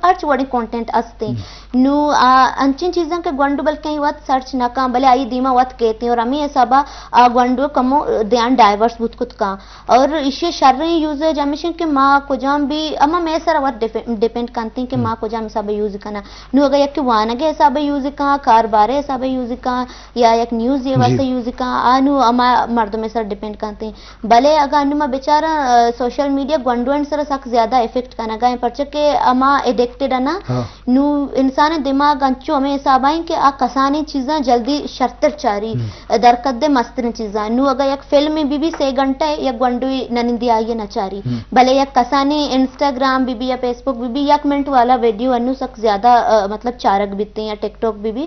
ہرچ وڑیں کانٹینٹ استیں۔ نوں آ انچیں چیزاں کہ گونڈو بلکیں وت سرچ نہ کن، بلے آئی دیما وت کیتیں اور ہمیں حسابا آ گونڈو کمو دھیان ڈائیورس بوت کت کن۔ اور ایشی شریں یوزیج ہمیش انت کہ ما کجام بھی، اما مئے سرا وت ڈیپینڈ کنتیں کہ ما کجام حسابا یوز کناں۔ نوں اگاں یکے وانگ ءِ حسابا یوز کن، کاربار ءِ حسابا یوز کن، یا یک نیوز ءِ واسطہ یوز کن، آ نوں ہما مردم ءِ سرا ڈیپینڈ کنتیں۔ بلے اگاں انوں ما بچاراں، آ، سوشل میڈیا گونڈوانی سرا سک زیادہ افیکٹ کنگا ایں، پرچہ کہ ہما ایڈکٹڈ انا۔ نوں انسان ءِ دماغ انچو ہمے حسابا ایں کہ آ کسانیں چیزاں جلدی شرتر چاری، درکد ءِ مستریں چیزاں۔ نوں اگاں یک فلمے بی بی سے گھنٹہ یک گونڈوے ننندی آئی ءَ نہ چاری۔ بلے یک کسانیں انسٹاگرام بی بی یا فیس بک بی بی یک منٹ والا ویڈیو انوں سک زیادہ، آ، مطلب چارگ بیتیں یا ٹک ٹاک بی بی۔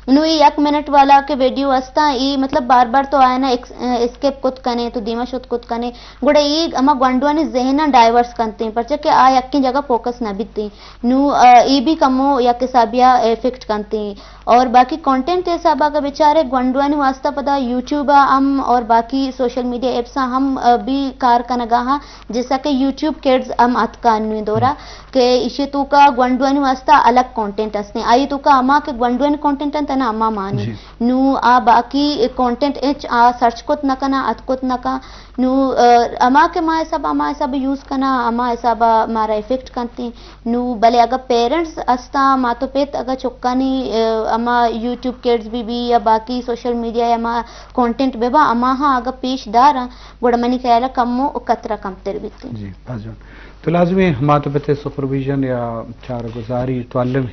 نوں اے یک منٹ والا کہ ویڈیو استاں، اے مطلب بار بار تو آیانا ایکس-، اسکپ کت کنے، تو دیما شت کت کنے، گڑا اے ہما گونڈوانی ذہناں ڈائیورس کنتیں، پرچہ کہ آ یکیں جگہ فوکس نہ بیتیں۔ نوں، آ، اے بھی کمو یک حسابیا افیکٹ کنتیں۔ اور باقی کانٹینٹ حسابا اگہ بچارے گونڈوانی واسطہ پدا یوٹیوب ہم اور باقی سوشل میڈیا ایپس ہم، آ، بھی کار کنگا ہاں، جیسا کہ یوٹیوب کڈز ہم اتکا انویں دورا۔ کہ ایشی توکا گونڈوانی واسطہ الگ کانٹینٹ استیں۔ آئی توکا ہما کہ گونڈوانی کانٹینٹ انت، تنا ہما مان انت۔ نوں آ باقی کانٹینٹ انچ آ سرچ کت نہ کنا، ات کت نہ کن۔ نوں، آ، ہما کہ ما حساب، ہما حساب یوز کنا، ہما حساب مارا افیکٹ کنتیں۔ نوں بلے اگہ پیرنٹس استاں، مات و پت اگہ چکانی، آ، ہما یوٹیوب کڈز بی بی یا باقی سوشل میڈیا یا ہما کانٹینٹ ببا، ہما ہاں اگہ پیش داراں، گڑا منی خیالا کمو خطرہ کمتر بیتیں۔ جی، باز جوان۔ تو لازمی مات و پت ءِ سپرویژن یا چارگزاری تو الم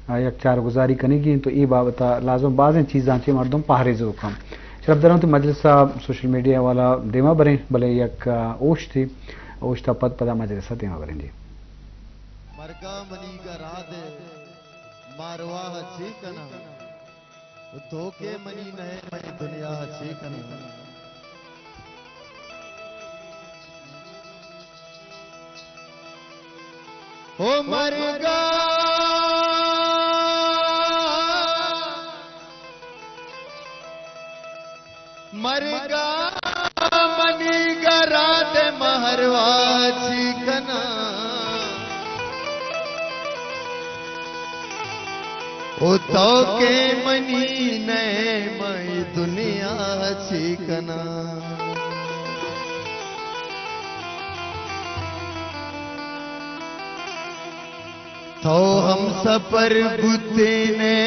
ءَ، آ، یک چارگزاری کنگی انت، تو اے بابت ءَ لازم بازیں چیزاں چہ مردم پہریز بکن۔ شرف داراں تو مجلس ءَ سوشل میڈیا والا دیما بریں، بلے یک، آ، اوشتے، اوشت ءَ پد پدا مجلس ءَ دیما بریں جی۔ مرگا منی گراد مارواہ چی کناں؟ تو کہ منی نئے، منی دنیا چی کناں؟ او مرگا، مرگا منی گراد مہروا چی کناں؟ او تو کہ منی نئے، مئے دنیا چی کناں؟ تو ہم سفر بوتینے،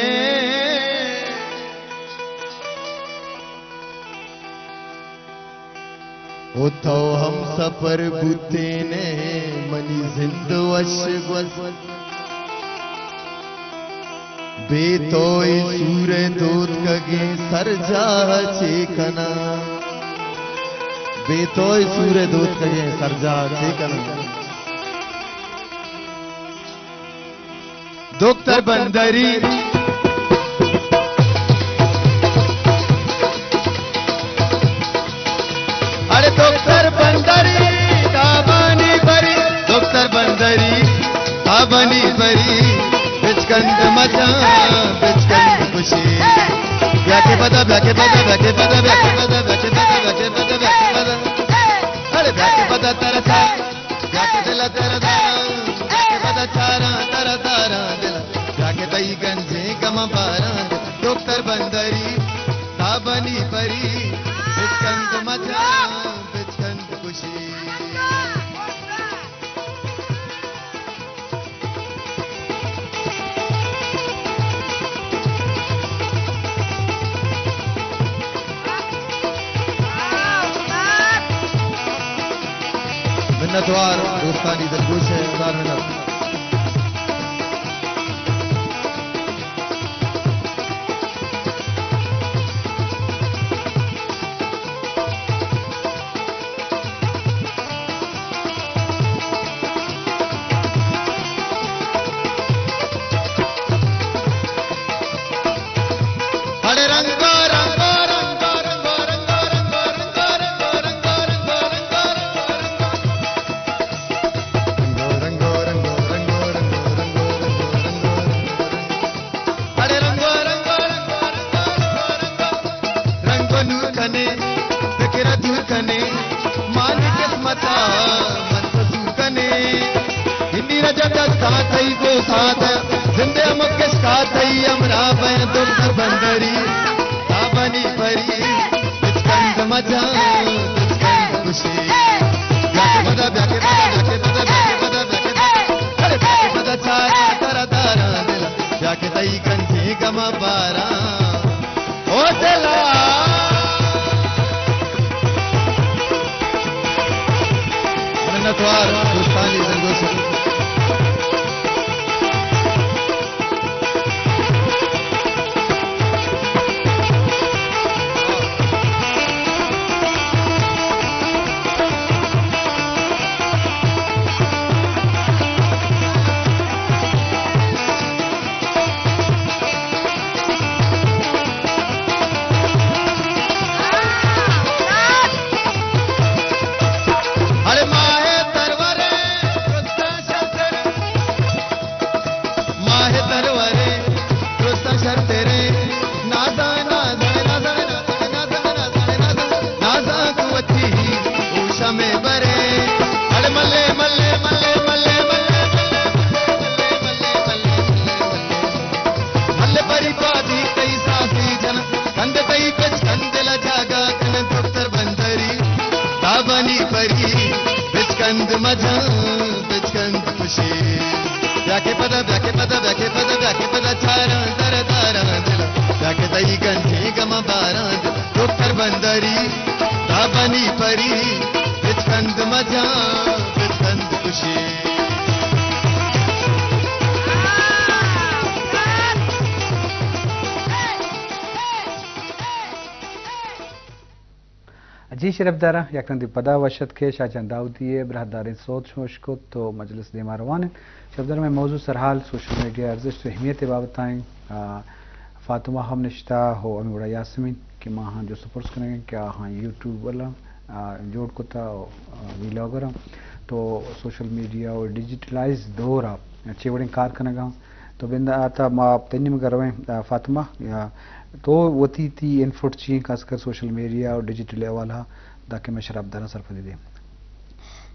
او تو ہم سفر بوتینے، منی زند وش گوست۔ بے تو اے سور دوتکگیں سرجاہ چے کناں؟ بے تو اے سور دوتکگیں سرجاہ چے کناں؟ دکتر بندری، اڑے دکتر بندری، تابانی بری، دکتر بندری، تابانی بری، بچکند مچاں، بچکند خوشی۔ بیا کہ پدا، بیا کہ پدا، بیا کہ پدا، بیا کہ پدا، بیا کہ پدا، بیا کہ پدا، بیا کہ پدا۔ اڑے بیا کہ پدا ترسا۔ بیا کہ دل ءَ درد آراں، بیا کہ پدا چاراں، درد آراں دل ءَ۔ بیا کہ تئی گنجیں گم باراں دل ءَ۔ دکتر بندری، تابانی پری، بچکند مچاں، بچکند خوشی۔ منتوار دوستانی دلگوش ءِ، ہزار منت۔ آ تئی ہمراہ بئیں دکتر بندری، تابانی پری، بچکند مجاں، بچکند خوشی۔ بیا کہ پدا، بیا کہ پدا، بیا کہ پدا، بیا کہ پدا، بیا کہ پدا۔ ارے بیا کہ پدا چاراں ترا داراں دل، بیا کہ تئی گنجیں گماں باراں۔ او دلا۔ منتوار دوستانی زندو سے۔ اڑے ماہ ترورے، درستاں شرتر۔ ماہ ترورے، درستاں شرترے۔ نازاں، نازاں، نازاں، نازاں، نازاں، نازاں، نازاں، نازاں، تو وتی ہوش ہمے برے۔ اڑے ملے، ملے، ملے، ملے، ملے، ملے، ملے، ملے، ملے، ملے، ملے، ملے، ملے، پری پادی تئی ساسی جن، کند تئی کچ کند لجاگا کن دکتر بندری، تابانی پری، بچکند مجاں، بچکند خوشی۔ بیا کہ پدا، بیا کہ پدا، بیا کہ پدا، بیا کہ پدا، چاراں در داراں دل، بیا کہ تئی گنجیں گم باراں دل، دکتر بندری، تابانی پری، بچکند مجاں، بچکند خوشی۔ جی شرفداراں، یک رندی پدا وش اتک کہ شاہ جان داؤدی ءِ براہداریں سوت شما اشکت تو مجلس دیما روان انت۔ شرفداراں، مئے موضوع سرحال سوشل میڈیا ارزشت و اہمیت ءِ بابت ءَ انت۔ آ، فاطمہ ہم نشتہ ہو ہمے وڑا یاسمین کہ ما آہاں جست و پرس کنگ انت کہ آہاں یوٹیوب والا، آ، جوڑ کتا و، آ، ویلاگر ہم تو سوشل میڈیا و ڈیجیٹلائز دور ءَ چے وڑیں کار کنگ ءَ انت۔ تو بندات ءَ ما تئی نیمگ ءَ رویں، آ، فاطمہ، آ، تو وتی تئی انپٹ چی انت، خاص کر سوشل میڈیا و ڈیجیٹل حوالہ ءَ، داکہ مئے شرفداراں سرپدی دے۔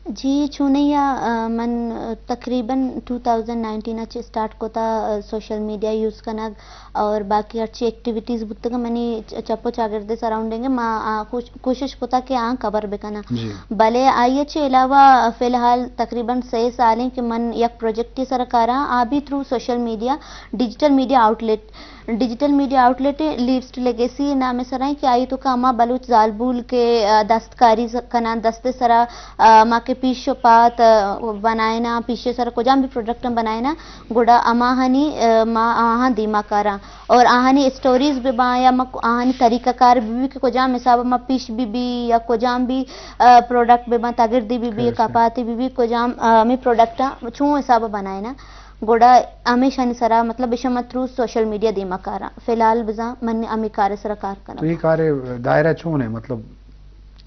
جی، چونیا، آ، من، آ، تقریباً ٹو تھاؤزنڈ نائنٹین ءَ چہ اسٹارٹ کتا، آ، سوشل میڈیا یوز کنگ اور باقی ہرچی ایکٹیویٹیز بوتگ منی چ-، چپ و چاگرد سراؤنڈنگ، ما، آ، کوش-، کوشش کتا کہ آں کور بکناں۔ جی۔ بلے آئی ءَ چہ علاوہ فی الحال تقریباً سے سال انت کہ من یک پروجیکٹے سرا کاراں، آ بھی تھرو سوشل میڈیا، ڈیجیٹل میڈیا آؤٹ لیٹ، ڈیجیٹل میڈیا آؤٹ لیٹ لیوسٹ لیگیسی نام ءِ سرا انت کہ آئی توکا ہما بلوچ زالبول کہ، آ، دستکاری ز-، کناں، دست ءِ سرا، آ، ما کہ پیش و پات، آ، بنائیناں، پیش ءِ سرا کجام بھی پروڈکٹ ہم بنائیناں، گڑا ہماہانی، آ، ما آہاں دیما کاراں۔ اور آہانی اسٹوریز بہ باں یا ما آہانی طریقہ کار بہ بی کہ کجام حساب ما پیش بہ بی یا کجام بھی، آ، پروڈکٹ بہ باں، تگردی بہ بی، درست ہے۔ کپاتی بہ بی، کجام، آ، ہمیں پروڈکٹ چون حساب بنائینا، گڑا ہمیشانی سرا، مطلب، ایشاں ما تھرو سوشل میڈیا دیما کاراں۔ فی الحال بزاں من ہمیں کار سرا کار کناں۔ تو یہ کار دائرہ چون ہے؟ مطلب،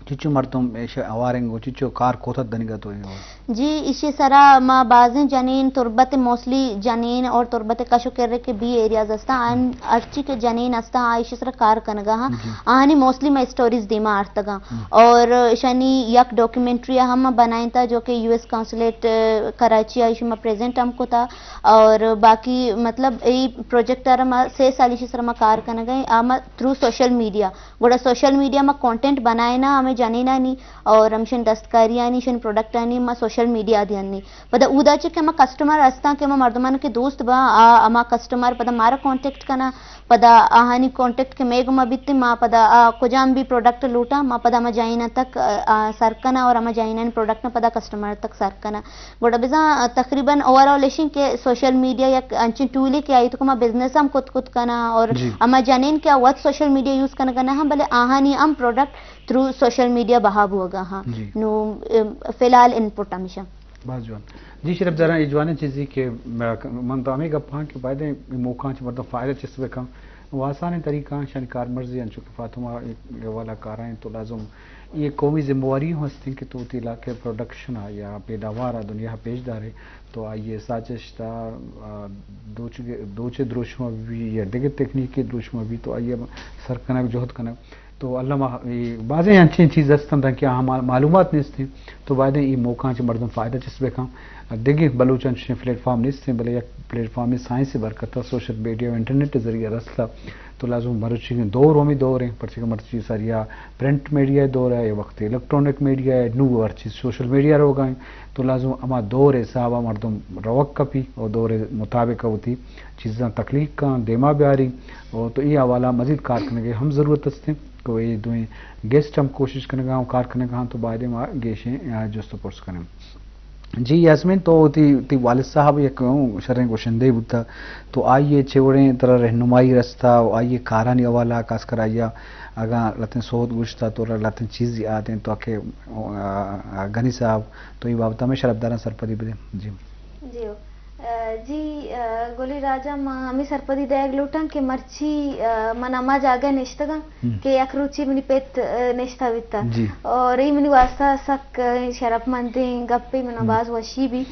چچو مردم ایش اوارنگ و چچو کار کوتت دنگا تو ایں؟ جی، ایشی سرا ما بازیں جنین، تربت، موسٹلی جنین اور تربت کش و کرے کہ بی ایریاز ہستاں، آن ہرچی کہ جنین ہستاں، آ ایشی سرا کار کنگا ہاں۔ جی۔ آنی موسٹلی ما اسٹوریز دیما آرتگاں۔ ہم۔ اور ایشانی یک ڈاکیومنٹری ہم بنائیں تا، جو کہ یو ایس قونصلیٹ، آ، کراچی آ ایشی ما پریزنٹ ہم کتا۔ اور باقی مطلب ای پروجیکٹ آرا ما سے سال ایشی سرا ما کار کنگا ایں، آ ما تھرو سوشل میڈیا گڑا سوشل میڈیا ما کانٹینٹ بنائینا ہمیں جنینانی اور ہمشن دستکاریانی، شن پروڈکٹانی ما سوشل میڈیا دیانی۔ پدا اودا چہ کہ ہما کسٹمر ہستاں کہ ہما مردمان کہ دوست با، آ، ہما کسٹمر پدا مارا کانٹیکٹ کنا، پدا آہانی کانٹیکٹ کہ مے گما بیت، ما پدا آ کجام بھی پروڈکٹ لوٹاں، ما پدا ہما جنیناں تک، آ، آ، سر کنا اور ہما جنینانی پروڈکٹ پدا کسٹمر تک سر کنا۔ گڑا بزاں تقریباً اوور آل ایشیں کہ سوشل میڈیا یک انچیں ٹولے کہ آئی توکا ما بزنس ہم کت کت کناں اور جی۔ ہما جنین کہ وت سوشل میڈیا یوز کنگا نہ ہاں، بلے آہانی ہم پروڈکٹ تھرو سوشل میڈیا بہا بوگا ہاں۔ جی۔ نو، ام، فی الحال انپٹ ہمیشہ۔ باز جوان۔ جی شرفداراں، اے جوانیں چیزے کہ م-، من تو ہمے گپاں کہ باید ایں اے موقعاں چہ مردم فائدہ چست بکن۔ و آسانیں طریقہ آں، شانی کارمرزی انچو کہ فاطمہ اے حوالہ کارائیں تو لازم یہ قومی ذمہ واری ہوں ہستیں کہ تو وتی علاقے پروڈکشن آ یا پیداوار آ دنیا پیش دارے، تو آئی ساچشت آ، آ، دوچ، دوچے دروشم بی یا دگہ تکنیکی دروشم بی تو آئی سر کنگ، جہد کنگ۔ تو اللہ ما، اے بازیں انچیں چیز ہستن کہ آہاں مال-، معلومات نیستیں، تو باید ایں اے موقعاں چہ مردم فائدہ چست بکن۔ دگہ بلوچاں چشیں پلیٹ فارم نیستیں، بلے یک پلیٹ فارم سائنس ءِ برکت ءَ، سوشل میڈیا و انٹرنیٹ ءِ ذریعہ رستہ، تو لازم مروچی دور ہمے دور ہیں، پرچہ کہ مرچی ساریا پرنٹ میڈیا ءِ دور ہے، یا وقت الیکٹرانک میڈیا ہے، نو ہر چیز سوشل میڈیا روگا ہیں۔ تو لازم ہما دور ءِ حساب ءَ مردم روک کپی اور دور ءِ مطابق وتی چیزاں تخلیق کن، دیما بیاری۔ اور تو اے حوالہ مزید کار کنگے ہم ضرورت است ہیں۔ تو اے دوئیں گیسٹ ہم کوشش کنگا ہوں، کار کنگا ہوں، تو بایدیں ما گیشیں جست و پرس کنیں۔ جی یاسمین، تو وتی، وتی والد صاحب یک شریں گوشندے بوتا، تو آئی ءَ چے وڑیں ترا رہنمائی رستا و آئی ءِ کارانی حوالہ، خاص کر آئی ءَ اگاں لتیں سوت گوشتا تو را لتیں چیز یاد ہیں تو کہ، آ، غنی صاحب، تو اے بابت ہمیں شرفداراں سرپدی بدے۔ جی۔ جی ہو۔ آ، جی، آ، گلی راجا، ما ہمیں سرپدی دیگ لوٹاں کہ مرچی، آ، من ہما جاگہ نشتگاں ہم۔ کہ یک روچی منی پت، آ، نشتہ بیتا۔ جی۔ اور اے منی واسطہ سک، آ، شرف مندیں گپے، منا ہم۔ باز وشی بی۔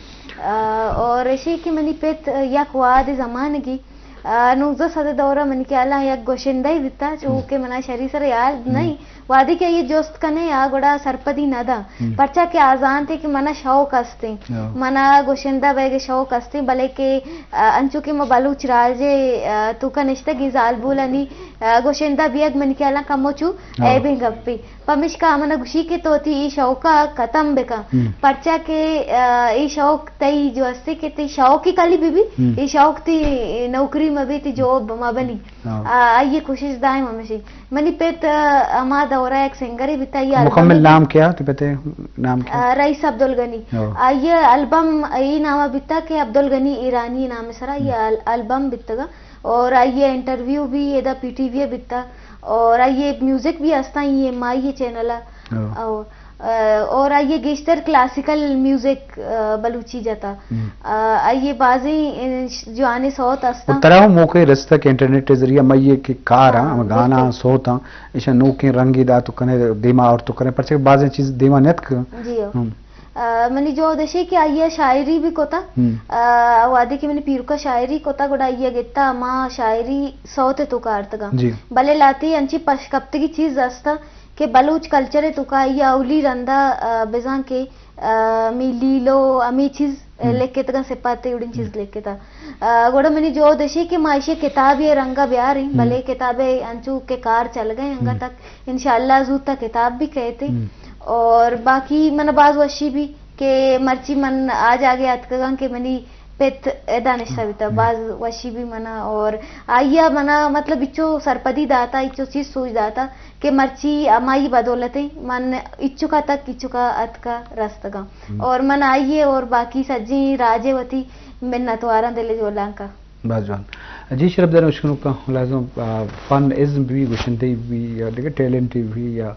آ، اور اشی کہ منی پت، آ، یک وہد زمانگی، آ، نوزدہ سد دورہ منی خیالا یک گوشندہ ہی بیتا، چو ہم۔ کہ منا شری سر یاد ہم۔ نہیں۔ وہدے کہ آئی جست کنے، آ گڑا سرپدی نہ داں۔ ہم۔ پرچا کہ آ زانتے کہ منا شوق استیں۔ ہاں۔ منا گوشندہ بیگ شوق استیں، بلے کہ، آ، انچو کہ ما بلوچ راج ءِ، آ، توکا نشتگیں زالبولانی، آ، گوشندہ بیگ منی خیالا کمو چو ہاں۔ عیبیں گپے۔ پمیشکا منا گوشی کہ تو وتی اے شوقا ختم بکن۔ ہم۔ پرچا کہ، آ، اے شوق تئی جو استے کہ تئی شوقی کلی بی بی، ہم۔ اے شوق تی نوکری مبی، تی جاب مبنی۔ ہاں۔ آ، آئی ءِ کوشش دائم ہمیشی۔ منی پت، آ، ہما دورہ یک سنگرے بیتا، آئی ءِ مکمل البمے نام کیا؟ تو پتے نام کیا؟ آ، رئیس عبدالغنی۔ ہاں۔ آئی ءِ البم اے نام بیتا کہ عبدالغنی ایرانی نام سرا، آئی ءِ ہم۔ ال-، البم بیتگا۔ اور آئی ءِ انٹرویو بھی ادا پی ٹی وی ءَ بیتا۔ اور آئی ءِ میوزک بھی ہستا، اے ایم آئی ءِ چینل ءَ۔ ہاں۔ او، آ، اور آئی ءَ گیشتر کلاسیکل میوزک، آ، بلوچی جتا۔ ہم۔ آ، آئی ءِ بازیں، آ، جوانیں سوت ہستا۔ و ترا ہم موقع رستہ کہ انٹرنیٹ ءِ ذریعہ مئی ءِ کہ کار ہاں، ہم گانا بالکل۔ سوت ہاں، ایشاں نوکیں رنگی دات و کنے دیما آورت و کنے، پرچہ کہ بازیں چیز دیما نیتک۔ جی ہو۔ ہم۔ آ، منی جہد اشی کہ آئی ءَ شاعری بھی کتا۔ ہم۔ آ، وہدے کہ منی پیرکا شاعری کتا، گڑا آئی ءَ گتا ہما شاعری سوت ءِ توکا آرتگا۔ جی۔ بلے لہتے انچیں پشکپتگی چیز استا کہ بلوچ کلچر ءِ توکا آئی ءَ اولی رندا، آ، بزاں کہ، آ، ہمے لیلو، ہمے چیز، آ، ہم۔ لکھتگاں، سپاتے اڑیں چیز ہم۔ لکھتا۔ آ، گڑا منی جہد اشی کہ ما ایشی کتابے ءِ رنگا بیاریں، ہم۔ بلے کتاب ءِ انچو کہ کار چلگا انگا ہم۔ تک انشاءاللہ زوت ءَ کتاب بھی کئیت۔ ہم۔ اور باقی من باز وشی بی کہ مرچی من آ جاگہ اتکگاں کہ منی پت ادا نشتہ بیتا، ہم۔ باز وشی بی منا، اور آئی ءَ منا مطلب اچو سرپدی داتا، اچو چیز سوج داتا کہ مرچی ہمائی بدولتیں من اچکا تک اچکا اتکا رستگاں۔ ہم۔ اور من آئی ءِ اور باقی سجیں راج ءِ وتی منتواراں دل ءِ جولانکا۔ باز جوان۔ جی شرفدار اشکنوکاں، لازم، آ، فن ازم بی، گشندہی بی یا دگہ ٹیلنٹ بی یا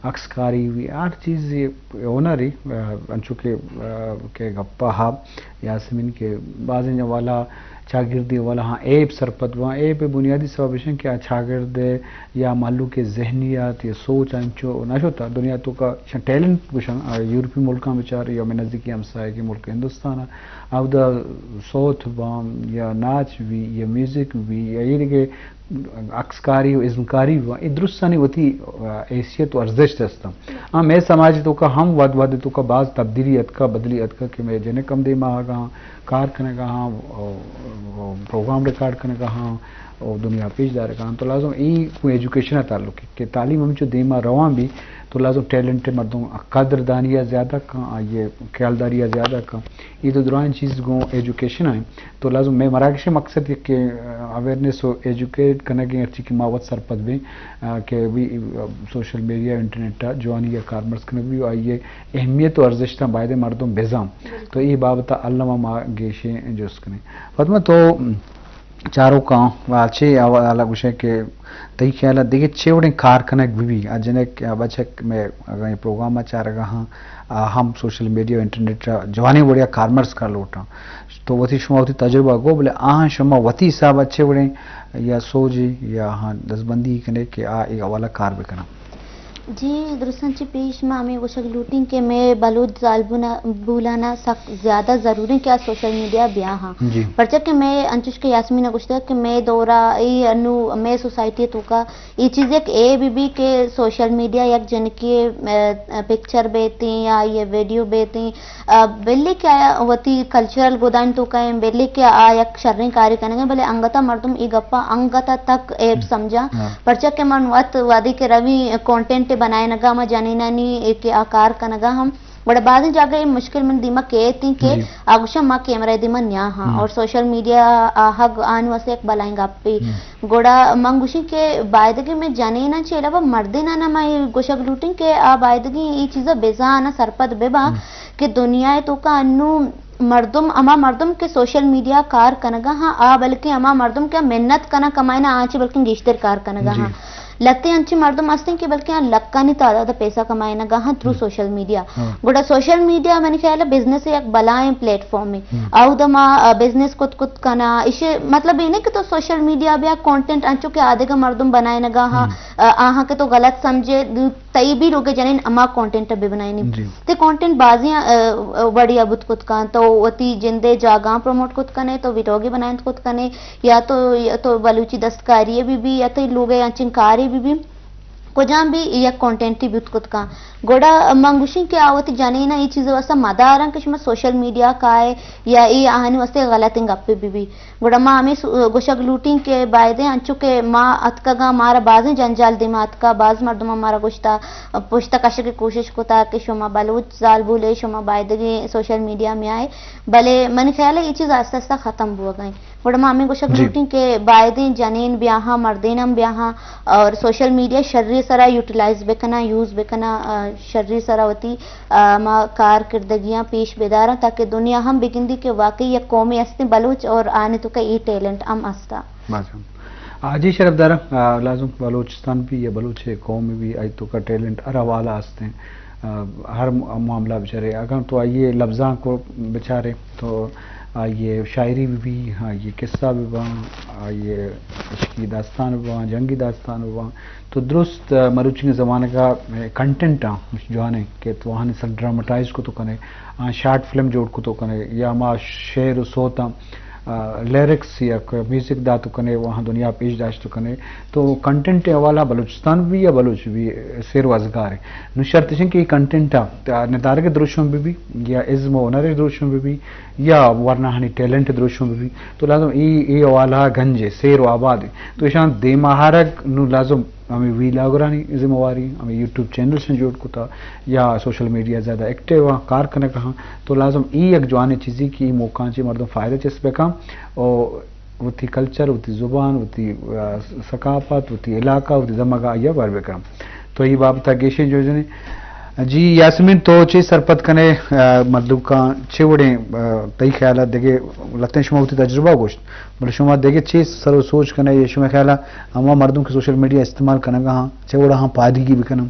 عکس کاری بی، ہر چیز ہنر ءِ، آ، انچو کہ، آ، کہ گپا ہا یاسمین کہ بازیں والا چاگردی والا ہاں ایپ سرپد باں، ایپ بنیادی سبب اشن کہ آ چاگرد یا مہلوک ذہنیات یا سوچ انچو نہ شتا دنیا توکا اشن ٹیلنٹ گشن، آ، یورپی ملکاں بچار یا ہمے نزدیکی ہمسائگی ملک ہندوستان ءَ اودا سوت باں یا ناچ بی یا میوزک بی یا اے دگہ عکس کاری و ازم کاری بی، اے درستانی وتی، آ، حیثیت و ارزشت است۔ ہاں، مئے سماج توکا ہم وہد وہد توکا باز تبدیلی اتکا، بدلی اتکا کہ مئے جنک ہم دیما آگا ہاں، کار کنگا ہاں، او، او، پروگرام ریکارڈ کنگا ہاں، او دنیا پیش دارگا ہاں۔ تو لازم اے کوئی ایجوکیشن ءِ تعلق ہے کہ تعلیم ہمچو دیما روان بی تو لازم ٹیلنٹ مردم قدردانی ءَ زیادہ کن، آئی ءِ خیالداری ءَ زیادہ کن۔ اے تو درائیں چیز گوں ایجوکیشن ءَ انت۔ تو لازم مئے مراگش ءِ مقصد یک کہ اویئرنیس و ایجوکیٹ کنگ ءَ، ہرچی کہ ما وت سرپد بیں، آ، کہ بی، آ، سوشل میڈیا، انٹرنیٹ ءَ جوانی ءَ کارمرز کنگ بی، آئی ءِ اہمیت و ارزشتاں باید مردم بزان۔ بالکل۔ تو اے بابت ءَ الم ما گیشیں جست کنیں۔ فاطمہ تو چاروکاں و چے حوالہ گوشے کہ تئی خیال ءَ دگہ چے وڑیں کار کنگ بہ بی؟ آ جنک یا بچک مئے اگاں اے پروگرام ءَ چارگا ہاں، آ ہم سوشل میڈیا و انٹرنیٹ ءَ جوانیں وڑے ءَ کارمرز کن لوٹاں۔ تو وتی شما وتی تجربہ گو، بلے آہاں شما وتی حساب ءَ چے وڑیں یا سوجے یا آہاں دزبندی کنے کہ آ اے حوالہ کار بکناں؟ جی، درستاں چہ پیش ما ہمے گوشگ لوٹیں کہ مئے بلوچ زالبولاں سک زیادہ ضروریں کہ آ سوشل میڈیا بیا ہاں۔ جی۔ پرچا کہ مئے انچوش کہ یاسمین ءَ گوشتگ کہ مئے دورا اے انو مئے سوسائٹی توکا اے چیز یک اے بی بی کہ سوشل میڈیا یک جنکی، ا، پکچر بیتیں یا یہ ویڈیو بیتیں، ا، بلے کہ آ وتی کلچرل گدانی توکا ایں، بلے کہ آ یک شریں کارے کنگ ءَ، بلے انگت ءَ مردم اے گپاں انگت ءَ تک عیب ہم۔ سمجھاں۔ ہاں۔ پرچا کہ من وت وہدے کہ رویں کانٹینٹ بنائینگ ءَ، ما جنینانی کہ آ کار کنگ ءَ ہم، گڑا بازیں جاگہ اے مشکل من دیما کیت ایں کہ جی۔ آ گوشاں ما کیمرہ ءِ دیما نیا ہاں ہم۔ اور سوشل میڈیا آہگ آنی واسطہ یک بلائیں گپے۔ ہم۔ گڑا من گوشیں کہ بایدگیں مئے جنیناں چہ علاوہ مردیناں ما اے گوشگ لوٹیں کہ آ بایدگیں اے چیزا بزاناں، سرپد بباں ہم۔ کہ دنیا ءِ توکا انو مردم، ہما مردم کہ سوشل میڈیا کار کنگا ہاں، آ بلکیں ہما مردم کہ منت کناں کمائیناں، آ چہ بلکیں گیشتر کار کنگا جی۔ ہاں۔ لہتے انچیں مردم ہستیں کہ بلکیں آ لکھانی تعداد ءَ پیسہ کمائینگا ہاں تھرو ہم۔ سوشل میڈیا۔ ہاں۔ گڑا سوشل میڈیا منی خیال ءَ بزنس ءِ یک بلائیں پلیٹ فارمے۔ ہم۔ اودا ما، آ، بزنس کت کت کناں۔ ایشی مطلب اے نہ کہ تو سوشل میڈیا بیا کانٹینٹ انچو کہ آدگہ مردم بنائینگا ہاں، ہم۔ آ، آہاں کہ تو غلط سمجھے، تئی بھی لوگ جنین ہما کانٹینٹ بہ بنائینی۔ جی۔ تے کانٹینٹ بازی، آ، آ، وڑیا بوت کت کن، تو وتی جندے جاگاں پروموٹ کت کنے، تو ویڈیوگے بنائینت کت کنے، یا تو، یا تو بلوچی دستکاری بہ بی، یا تو لوگ انچیں کارے بہ بی، کجام بھی یک کانٹینٹی بوت کت کن۔ گڑا من گوشیں کہ آ وتی جنینا اے چیز واسطہ مداراں کہ شما سوشل میڈیا کائے یا اے آہانی واسطہ غلطیں گپے بہ بی۔ گڑا ما ہمے سو-، گوشگ لوٹیں کہ بایدیں انچو کہ ما اتکگاں، مارا بازیں جنجال دیما اتکا، باز مردماں مارا گوشتا، پشتا کشگ ءِ کوشش کتا کہ شما بلوچ زالبولے، شما بایدگیں سوشل میڈیا میائے، بلے منی خیال ءَ اے چیز آہستہ آہستہ ختم بوگا ایں۔ گڑا ما ہمے گوشگ جی۔ لوٹیں کہ بایدیں جنین بیاہاں، مردین ہم بیاہاں اور سوشل میڈیا شری سرا یوٹیلائز بکناں، یوز بکناں، آ، شری سرا وتی، آ، ما کارکردگیاں پیش بداراں تاکہ دنیا ہم بگندی کہ واقعی یک قومے ہستیں بلوچ اور آنے توکا اے ٹیلنٹ ہم ہستا۔ بس ہم۔ آ، جی شرف دارا، آ، لازم بلوچستان بھی یا بلوچ قوم بھی آئی توکا ٹیلنٹ ہر حوالہ ہستیں۔ آ، ہر م-، معاملہ بچارے، اگاں تو آئی ءِ لبزاں کو بچارے تو آئی ءِ شاعری بہ بی، آئی ءِ قصہ بہ باں، آئی ءِ عشقی داستان بہ باں، جنگی داستان بہ باں، تو درست، آ، مروچی زمانگ ءَ کنٹینٹ آں جوانیں کہ تو آہانی سر ڈراماٹائز کتو کنے، آ شارٹ فلم جوڑ کتو کنے یا ہما شعر و صوتاں، آ، لیرکس یا کہ میوزک داتو کنے و آہاں دنیا پیش داشتو کنے۔ تو کنٹینٹ ءِ حوالہ بلوچستان بھی یا بلوچ بھی سیر و ازگار ہے۔ نو شرط اش کہ اے کنٹینٹ ءَ ندارگ دروشم بہ بی یا ازم و ہنر دروشم بہ بی یا ورناہانی ٹیلنٹ دروشم بہ بی، تو لازم اے، اے حوالہ گنج ہے، سیر و آباد ہے۔ تو اشان دیما آرگ نو لازم ہمیں ویلاگرانی ذمہ واری، ہمیں یوٹیوب چینلز جوڑ کتا یا سوشل میڈیا زیادہ ایکٹیو ہاں، کار کنگ ہاں، تو لازم اے یک جوانیں چیزی کہ اے موقعاں چہ مردم فائدہ چست بکن و وتی کلچر، وتی زبان، وتی، آ، ثقافت، وتی علاقہ، وتی زمگا آئیا بر بکن۔ تو اے بابتا گیشیں جوزنے۔ جی یاسمین، تو چے سرپد کنے، آ، مردوکاں چے وڑیں، آ، تئی خیالا دگہ لتیں شما وتی تجربہ گوشت، بلے شما دگہ چے سر و سوچ کنے یا شما خیالا ہما مردم کہ سوشل میڈیا استعمال کنگا ہاں، چے وڑا ہاں پادگی بکنن؟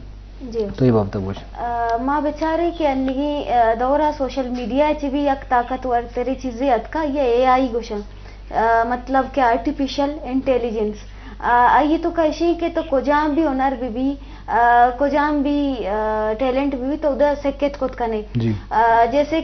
جی۔ تو اے بابت گوش۔ آ، ما بچاریں کہ انیگیں، آ، دورا سوشل میڈیا چی بھی یک طاقتور تریں چیزے اتکا، یہ اے آئی گوشن۔ آ، مطلب کہ آرٹیفیشل انٹیلیجنس۔ آ، آئی تو کشیں کہ تو کجام بھی ہنر بہ بی، آ، کجام بھی، آ، ٹیلنٹ بہ بی تو ادا سکت کت کنے۔ جی۔ آ، جیسے کہ